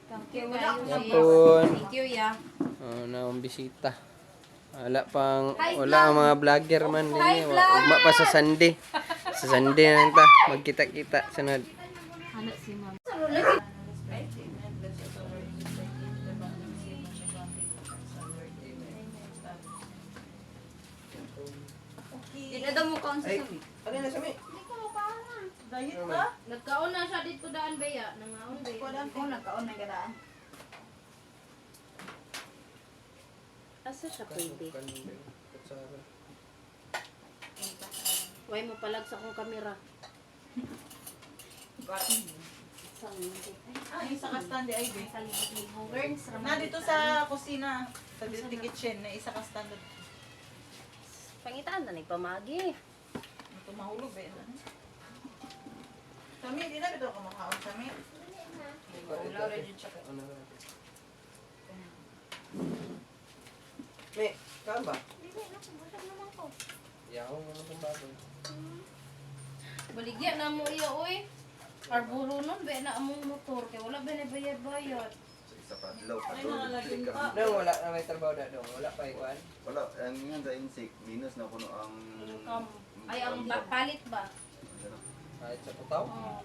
Thank you kayo, sis. Yapon. Thank you, ya. Oh, na akong bisita. Wala pang Hi, wala ang mga vlogger man din Hi, eh. vlog! Ugma pa sa Sunday. Sa Sunday na lang ta magkita-kita sunod. Ano si ma'am? Dinada mo kaon sa sami. Ano na sami? Dayit ka? Nagkaon na siya dito daan, Bea. Nangaon, Bea. Ko nagkaon na gadaan. Asa siya pwede? Way mo palag sa akong kamera. Ah, isa ka stand ay be. Learns Na dito sa kusina, sa beauty kitchen na isa ka stand. Pangitaan na nagpamagi. Ito mahulog be. Sami, di na bitaw ka makaon sami. Me, kaan ba? Yaw mo itong baboy. Baligya na mo iya, oy. Arburo nun, be na among motor. Kay wala ba na bayad-bayad. Sa isa pa, adlaw pa Ay, doon. nakalagin pa. No, wala na may trabaho na dong. Wala pa ikuan. Wala, ang nga sa insik, minus na kuno ang Income. Ay, ang palit ba? Ano? Kahit sa putaw. Oo.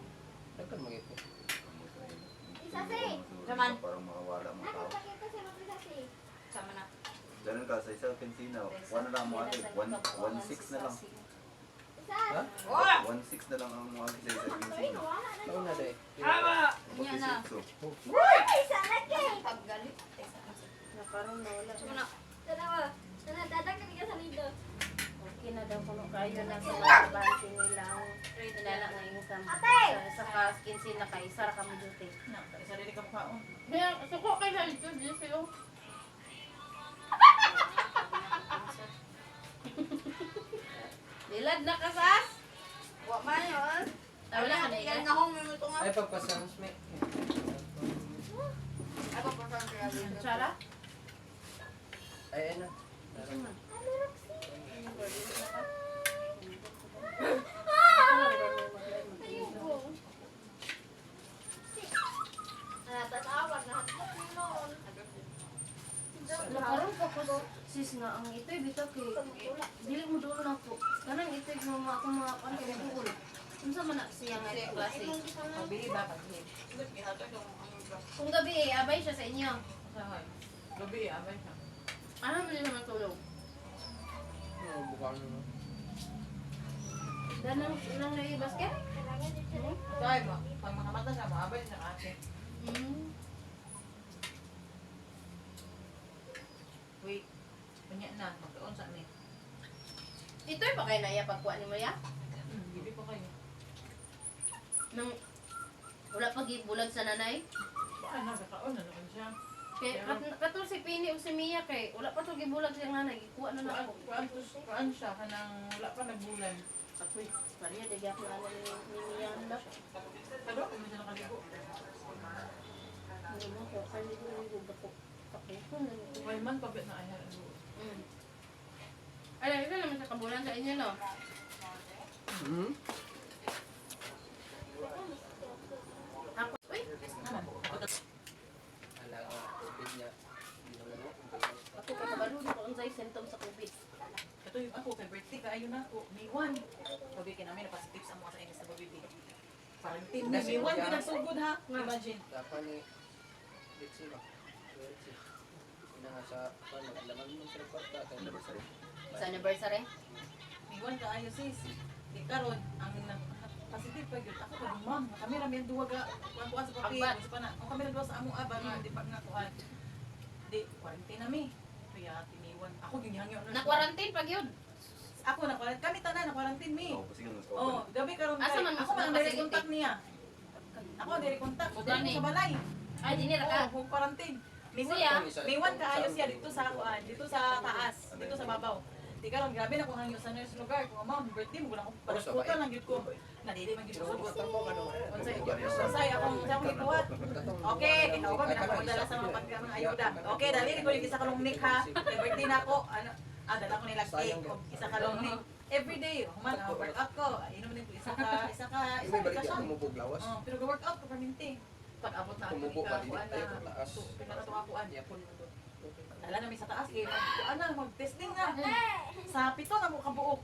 Nagkan mag-ipon. Naman. Parang makawala mga tao. Sama na. Ganun ka, sa isa kinsina, one na lang mo ate, one, one six na lang. Ha? 1.6 na lang ang mga sa isa kinsina. Taon na day. Unya na. So, Paggalit. Nakaroon na wala. Sama na. Okay na daw kuno kayo na sa mga bante nilang inala nga income. Sa sa 15 na kay isa ra kami duty. Na, isa rin ka makaon. Suko kay sa dito dito. Dilad na ka sas. Wa man yun. Ah, wala ka na Yan iya. na hong minuto nga. Ay, pagpasans me. Ay, pagpasang kaya. Sara? Ay, ano? Nakaroon pa ko sis nga ang ito'y bitaw kay dili mo doon ako. Kanang ito'y mga akong mga kan kay duol. Unsa man na siya nga klase? Pabili ba pabili? Kung gabi eh, abay siya sa inyo. Gabi abay siya. Ano mo siya matulog? Ano, buka na. Danang nang na basket? Dahil mo, pag makamata siya, maabay siya ate. Wait, unya na, magkaon sa amin. Ito'y pa kay naya pagkuha ni mo ya? Gibi pa kayo. Nang wala pa gibulag sa nanay. Baka nagkakaon na naman siya. Kay katong si Pini o si Mia kay wala pa to gibulag sa nanay, gikuha na na ako. Kuan, kuan siya, kanang wala pa nagbulan. Ako'y pareha di gyapon ana ni Mia anda. Kado, kung siya nakaligo. Hindi mo ko kay ko ni ko. Ako na. Way man, pabit na ayaw. Ay, ito naman sa kabulan sa inyo, no? Hmm? Ako, uy, Naman. Ala, tubig niya. Hindi naman ako. ako kay kabalo ko unsay symptoms sa COVID. Ito yung ako, kay birthday ka, ayun na ako. May 1. Sabi kay namin, napasitips ang mga sa inis na baby. Quarantine. May 1, di nagsugod ha. Imagine. Dapat ni Litsi ba? Litsi. Ina nga sa ano, laman mo sa kwarta kay anniversary. Sa anniversary? May 1 ka ayo sis. Di karon ang positive pa gyud ako pa ma'am. Kami ra miyan duwa ga kuan kuan sa papel. Agbat. Sa pana. Ang kami ra duwa sa among aba di pa nga kuan. Di quarantine na mi. Kaya tiniwan. Ako gyud gihangyo Na quarantine pag yun. Ako na quarantine. Kami tanan na quarantine mi. Oo, kasi ganun. Oh, gabi karon Asa kay. man Ako man ang mas- direct contact niya. Ako ang direct contact. O, Dili gani. ko sa balay. Ay, di ra ka. Oh, home quarantine. May Siya? May one kaayo siya dito sa kuan, dito sa taas, dito sa babaw. Di karon grabe na kung hangyo sa nurse lugar ko, ma'am, birthday mo gud ako. Pagkutan lang gyud ko. Nadili man gyud ko sugot. Unsay unsay akong sa akong gibuhat. Okay, kay ako ba ako magdala sa mga pag mga ayuda. Okay, dali ko yung isa ka long neck ha. Kay birthday na ako. Ano, dala ko nila cake og isa ka long neck. Every day, human workout ko. Inom din ko isa ka, isa ka, isa May ka balik siya. ako mo buglawas. Oh, pero go workout ko perminti. Pag-abot na Tumubo ka ka, dili tayo kung taas. Pila na to akuan. Yapon. Dala namin sa taas kay kuan na mag-testing na. Sa 7 na mo kabuok.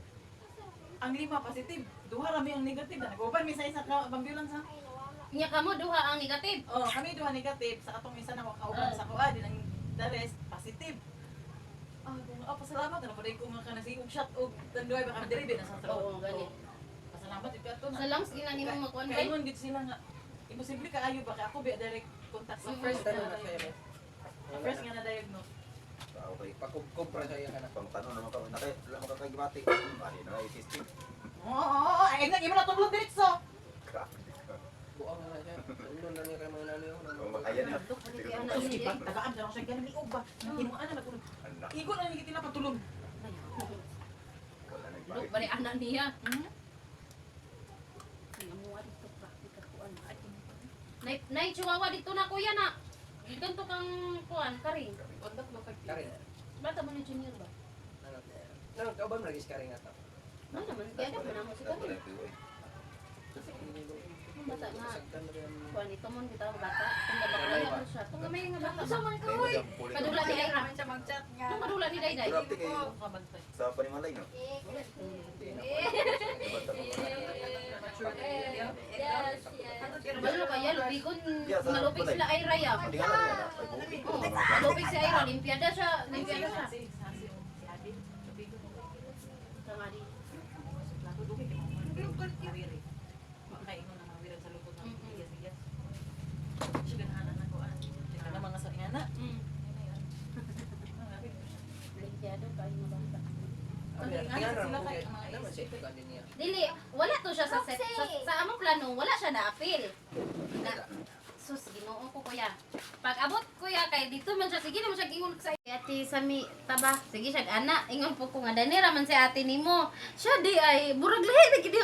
Ang 5 positive, duha rami ang negative na nag-uban mi sa isa ka ambulance ha. Nya kamo duha ang negative. Oh, kami duha negative sa atong isa na kauban sa kuan din ang the rest positive. Ah, kung pasalamat na pa ko nga kana sige og shot og tanduay ba kami diri ba nasa throat. Oo, gani. Pasalamat jud kato na. Sa lungs gina nimo makuan Kay bay. ingon gid sila nga imposible kaayo ba kay ako ba direct contact sa first Tanong na na siya eh. first nga na diagnose. Okay. Pakubkob ra siya kana. Pangtanong naman ka, nakay, wala makakagibati. Ano na, system. Oo, oo, oo, ay nga imo na tublong diretso. Grabe ka. Buang na siya. Ulo na niya kay mga nani Oh, ayan na. Look, ano kaya na Tapos siya? gibag tagaan siya siya ganun liog ba. Hinuan na matulog. Anak, Igo na ni kitila patulog. wala nang Look, bakit. bali anak niya. Hmm? Ang amuha dito praktika kuan. Nay nay chihuahua dito na kuya na. Dito to kang kuan kari. Kontak mo kag Karin. Bata mo ni junior ba? Ano? Ano kauban lagi si Karin ato. Ano naman kaya na man mo si Wala kari. yung piwa eh. Ang bata nga. Sagdan na rin. Kuan ito mo bitaw bata. Kung babakla na siya. Tung gamay nga bata. Sa man ka Dahil oy. madam, puli ka. Kadula ni Ira. Naman siya mag-chat nga. Tung kadula ni Dayday. Grabe kayo. Kabantay. Sa panimalay, no? Yes, yes. Malo kaya lubigon malupig sila Ira ya. Hindi ka lang wala. Ay, buki. Oh, malupig si Ira, limpiada siya, limpiada siya. Si si si Adi. Lubigon. Tama di. Lato dugay kay mga Awiri. Makaingon na mga wiran sa lupot ng bigas-bigas. Siya ganahan na ko ah. Teka na mga sa ingana. Limpiado kayo nga bata. Ano man siya kuan din niya. Dili, wala to siya sa set, sa among plano, wala siya na-appeal. Na, sus, Ginoo ko kuya. Pag abot kuya kay dito man siya sige naman siya gingon sa ate sa mi taba. Sige siya ana, ingon po ko nga danira man si ate nimo. Siya di ay burag lahi na gid.